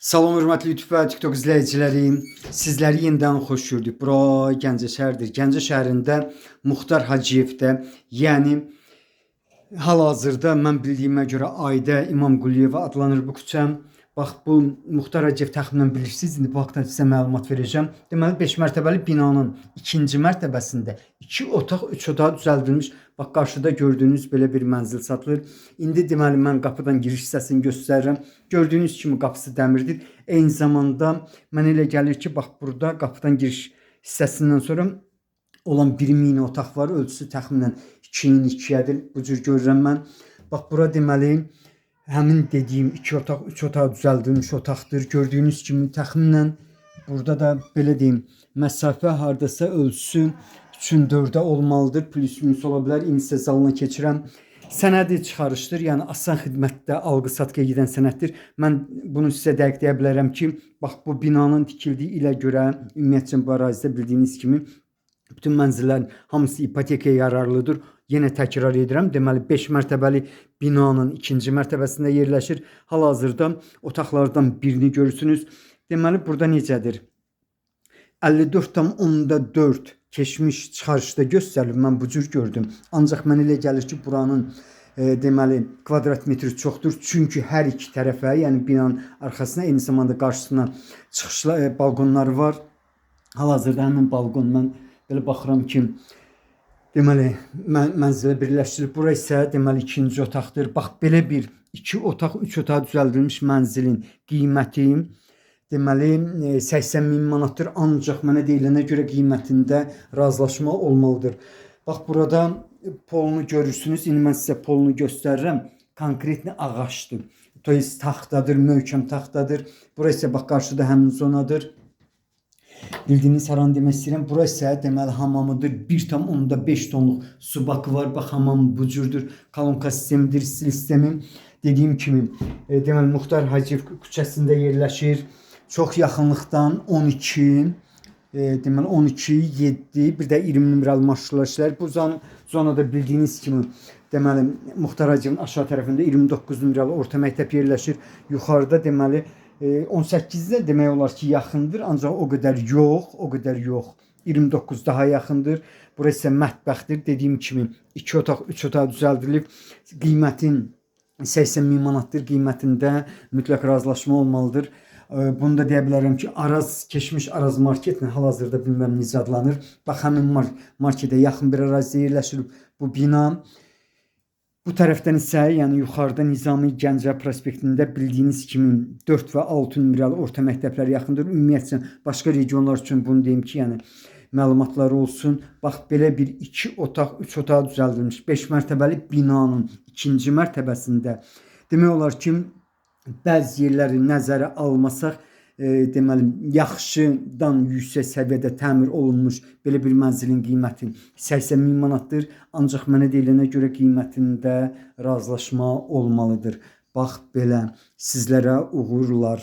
Salam hörmətli YouTube və TikTok izləyiciləri. Sizləri yenidən xoş gördük. Bura Gəncə şəhəridir. Gəncə şəhərində Muxtar Hacıyevdə, yəni hal-hazırda mən bildiyimə görə Aydə İmamquliyeva adlanır bu küçə. Bax bu Muxtar Hacıyev təxminən bilirsiniz. İndi bu haqda sizə məlumat verəcəm. Deməli 5 mərtəbəli binanın ikinci mərtəbəsində 2 otaq, 3 otaq düzəldilmiş. Bax qarşıda gördüyünüz belə bir mənzil satılır. İndi deməli mən qapıdan giriş hissəsini göstərirəm. Gördüyünüz kimi qapısı dəmirdir. Eyni zamanda mənə elə gəlir ki, bax burada qapıdan giriş hissəsindən sonra olan bir mini otaq var. Ölçüsü təxminən 2-nin 2-yədir. Bu cür görürəm mən. Bax bura deməli həmin dediyim 2 otaq, 3 otaq düzəldilmiş otaqdır. Gördüyünüz kimi təxminən burada da belə deyim, məsafə hardasa ölçüsü 3-ün 4-ə olmalıdır. Plus minus ola bilər. İndi sizə zalına keçirəm. Sənədi çıxarışdır. Yəni asan xidmətdə alqı-satqıya gedən sənəddir. Mən bunu sizə dəqiq deyə bilərəm ki, bax bu binanın tikildiyi ilə görə ümumiyyətcə bu ərazidə bildiyiniz kimi bütün mənzillərin hamısı ipotekaya yararlıdır. Yenə təkrar edirəm. Deməli 5 mərtəbəli binanın ikinci mərtəbəsində yerləşir. Hal-hazırda otaqlardan birini görürsünüz. Deməli burada necədir? 54,4 keçmiş çıxarışda göstərilir. Mən bu cür gördüm. Ancaq mənə elə gəlir ki, buranın deməli kvadrat metri çoxdur. Çünki hər iki tərəfə, yəni binanın arxasına, eyni zamanda qarşısına çıxışlı balkonları var. Hal-hazırda həmin balkon mən belə baxıram ki, deməli mənzilə birləşdirilib. Bura isə deməli ikinci otaqdır. Bax belə bir 2 otaq, 3 otaq düzəldilmiş mənzilin qiyməti deməli 80 min manatdır. Ancaq mənə deyilənə görə qiymətində razılaşma olmalıdır. Bax burada polunu görürsünüz. İndi mən sizə polunu göstərirəm. Konkretni ağacdır. To есть taxtadır, möhkəm taxtadır. Bura isə bax qarşıda həmin zonadır. Bildiyiniz haranı demək istəyirəm. Bura isə deməli hamamıdır. 1,5 tonluq su bakı var. Bax hamam bu cürdür. Kolonka sistemidir, stil sistemi. Dediyim kimi, deməli Muxtar Hacıyev küçəsində yerləşir. Çox yaxınlıqdan 12, deməli 12, 7, bir də 20 nömrəli marşrutlar işlər. Bu zonada bildiyiniz kimi deməli Muxtar Hacıyevin aşağı tərəfində 29 nömrəli orta məktəb yerləşir. Yuxarıda deməli 18-də demək olar ki, yaxındır, ancaq o qədər yox, o qədər yox. 29 daha yaxındır. Bura isə mətbəxdir. Dediyim kimi 2 otaq, 3 otaq düzəldilib. Qiymətin 80 min manatdır. Qiymətində mütləq razılaşma olmalıdır. Bunu da deyə bilərəm ki, Araz keçmiş Araz marketlə hal-hazırda bilməm necə adlanır. Bax həmin marketə yaxın bir ərazidə yerləşir bu bina. Bu tərəfdən isə, yəni yuxarıda Nizami Gəncə prospektində bildiyiniz kimi 4 və 6 nömrəli orta məktəblər yaxındır. Ümumiyyətcə başqa regionlar üçün bunu deyim ki, yəni məlumatları olsun. Bax belə bir 2 otaq, 3 otaq düzəldilmiş 5 mərtəbəli binanın ikinci mərtəbəsində demək olar ki, bəzi yerləri nəzərə almasaq, deməli yaxşıdan yüksək səviyyədə təmir olunmuş belə bir mənzilin qiyməti 80 min manatdır. Ancaq mənə deyilənə görə qiymətində razılaşma olmalıdır. Bax belə sizlərə uğurlar.